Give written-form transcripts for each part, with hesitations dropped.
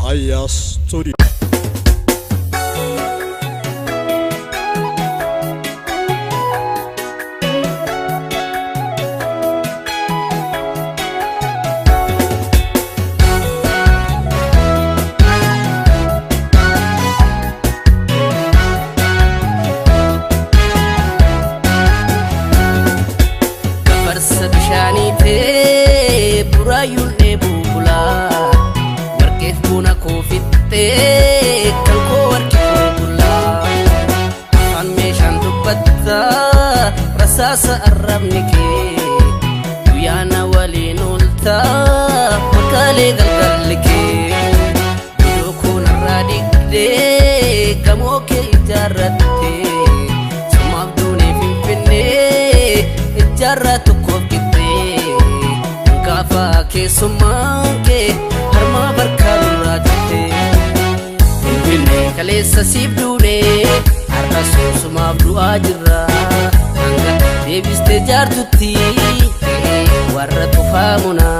Aya Studio. Gafarsa bishaanii ta'ee buraayyuun dheebuu bulaa warqeef buna koo fixxee kan koo warqee koo bulaa afaan meeshaan dubbattaa rasaasa arrabni kee guyyaana waliin ooltaa makaalee galgalli kee godoo koo narraa digdee gamoo kee ijaarrattee sumaaf duunee finfinnee ijaarraa tokkoof qixxee gaafa keessummaan kee harmaa barkaa duraa jettee finfinnee kaleessa siif duunee har'a suusumaaf du'aa jirra hanga deebistee jaartutti warra tufaamunaa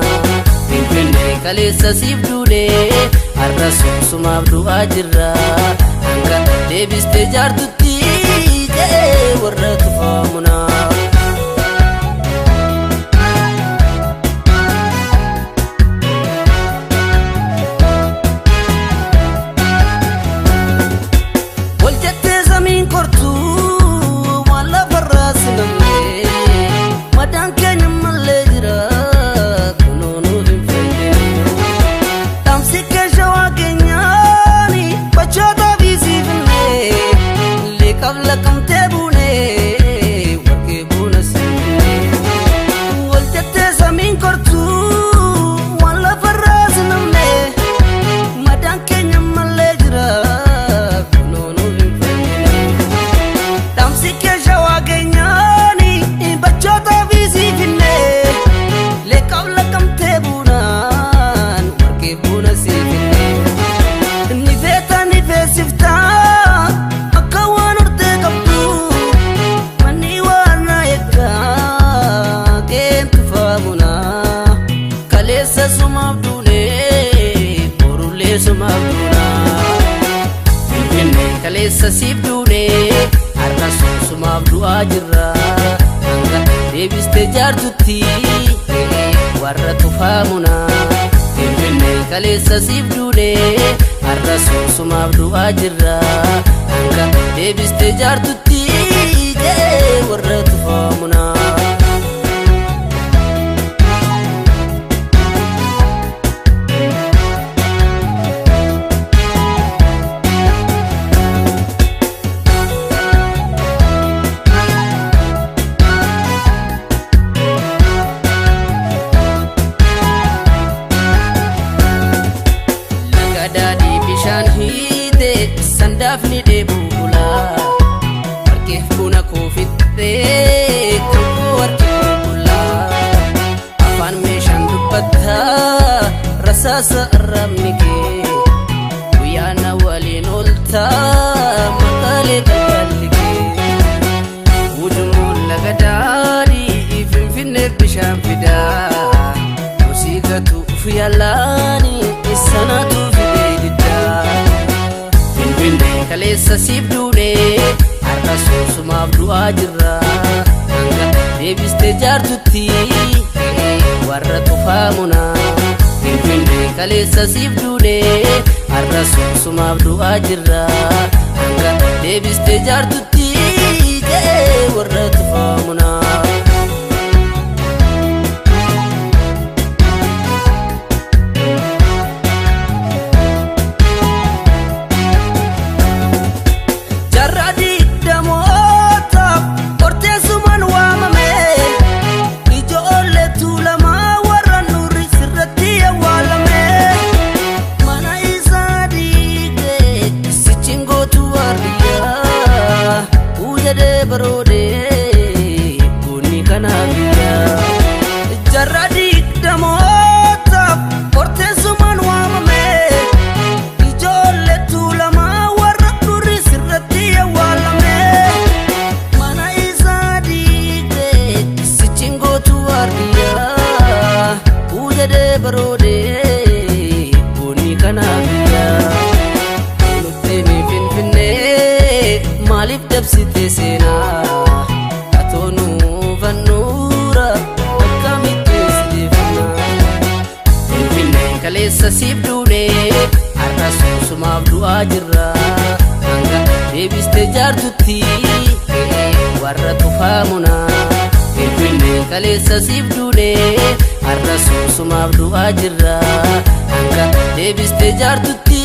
finfinnee kaleessa siif duunee har'a suusumaaf du'aa jirra hanga deebistee jaartutti warra tufaamunaa. Wal jettee samiin kortuu waan lafarraa sinamne madaan keenya mallee jira kunoo nuuf hin fayyine. Dhaamsi keessa waa keenyaani bachoota biisiifne leeqaf laqamtee buune warqee buuna siinne. Wal jettee samiin kortuu waan lafarraa sinamne madaan keenya mallee jira kunoo nuuf hin fayyine. Dhaamsi keessa waa keenyaani bachoota biisiifne leeqaf laqamtee buunaan warqee buuna siifinne. Ni feeta ni feesiftaa akka waan hortee qabdu manni waan na eeggaa qeentu faamunaa kaleessa sumaaf duunee borullee sumaaf duunaa. Finfinnee kaleessa siif duunee har'a suusumaaf du'aa jirra hanga deebistee jaartutti warra tufaamunaa. Finfinnee kaleessa siif duunee har'a suusumaaf du'aa jirra hanga deebistee jaartutti warra tufaamunaa. Laga daadhii bishaan hiite sandaafni dheebuu bulaa warqeef buna koo fixxee kan koo warqee koo bulaa afaan meeshaan dubbattaa rasaasa arrabni kee guyyaana waliin ooltaa makaalee galgalli kee ujummoon laga daadhii finfinneef bishaan fidaa kosii gatuuf yaalaani sanatu fidee diddaa. Finfinnee kaleessa siif duunee har'a suusumaaf du'aa jirra hanga deebistee jaartutti warra tufaamunaa. Finfinnee kaleessa siif duunee har'a suusumaaf du'aa jirra hanga deebistee jaartutti warra tufaamunaa. Jarra digdamootaaf horteessumaan waamame ijoollee tuulamaa warra nurri sirratti awwaalame mana isaa diigee sichiin gootu waardiyyaa uujadee baroodee kaleessa siif duune har'a suusumaaf du'aa jirra. Hanga deebistee jaartutti warra tufaamunaa. Finfinnee kaleessa siif duune har'a suusumaaf du'aa jirra. Hanga deebistee jaartutti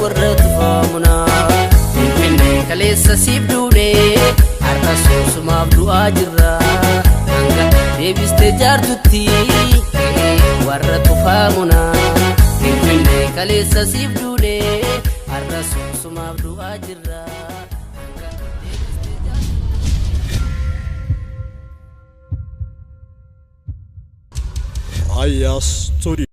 warra tufaamunaa. Finfinnee kaleessa siif duune har'a suusumaaf du'aa jirra. Hanga deebistee jaartutti warra tufaamunaa. Finfinnee kaleessa siif duune har'a suusumaaf du'aa jirra. Hanga deebistee jaartutti. Aya Studio.